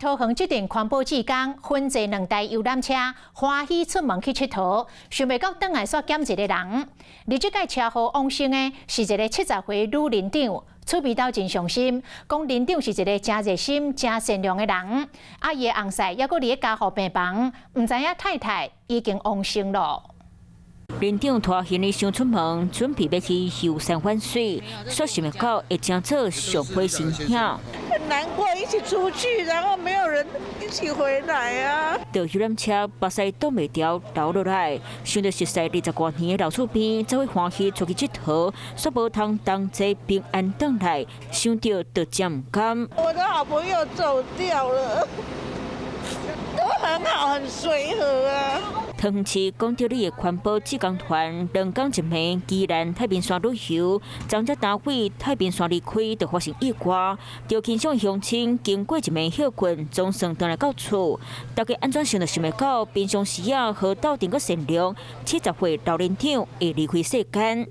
桃園這陣環保志工分坐兩台遊覽車，歡喜出門去𨑨迌，想袂到轉來煞減一個人。而這擺車禍往生的是一個70歲女鄰長，厝邊鬥真傷心，講鄰長是一個誠熱心、誠善良的人。啊，伊的翁婿猶閣佇咧加護病房，毋知影太太已經往生囉。鄰長拖行李箱出門，準備欲去遊山玩水，煞想袂到會成做上尾身影。很難過，一起出去，然後沒有人一起回來啊！坐遊覽車，目屎擋袂牢流落來，想著熟似20多年的老厝邊，做伙歡喜出去𨑨迌，煞無通同齊平安轉來，想著就真毋甘。我的好朋友走掉了，都很好，很隨和啊。桃園市廣德里的環保志工團2工一暝宜蘭太平山旅遊，長者單位太平山離開就發生意外，著輕傷鄉親經過一暝歇睏，總算轉來到厝。大家按怎想都想袂到，平常時啊好鬥陣閣善良，70歲老鄰長會離開世間。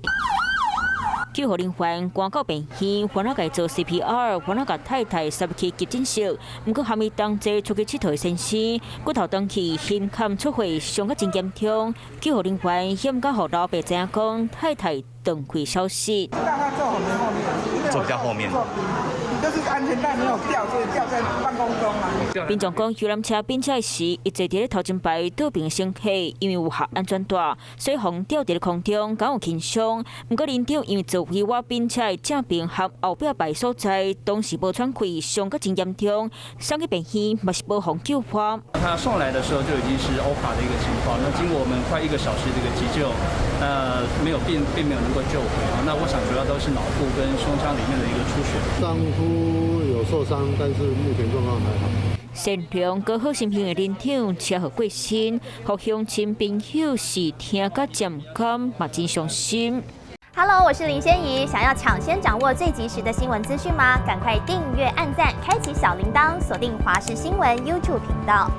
救護人員趕到病院，煩惱共做 CPR，煩惱共太太送去急診室。毋過含伊同齊出去𨑨迌的先生，骨頭斷去，胸坎出血，傷甲真嚴重。救護人員險甲予老爸知影講太太斷氣消息。讓他坐我們後面，坐比較後面。就是安全帶沒有掉，所以掉在半空中啊。民眾講，遊覽車變車時，伊坐佇咧頭前排倒爿乘客，因為有合安全帶，所以予吊佇咧空中，敢有輕傷。毋過鄰長因為座位倚變車的正爿和後壁排所在，當時無喘氣，傷甲真嚴重，送去病院嘛是無予救活。他送來的時候就已經是 OHCA 的一個情況，那經過我們快一個小時的一個急救，那沒有並沒有能夠救回啊。那我想主要都是腦部跟胸腔裡面的一個出血。丈夫有受傷，但是目前狀況還好。善良閣好心胸的鄰長車禍過身，予鄉親朋友是聽甲真毋甘，嘛真傷心。 Hello，我是林仙怡，想要搶先掌握最及時的新聞資訊嗎？趕快訂閱、按讚、開啟小鈴鐺，鎖定華視新聞 YouTube 頻道。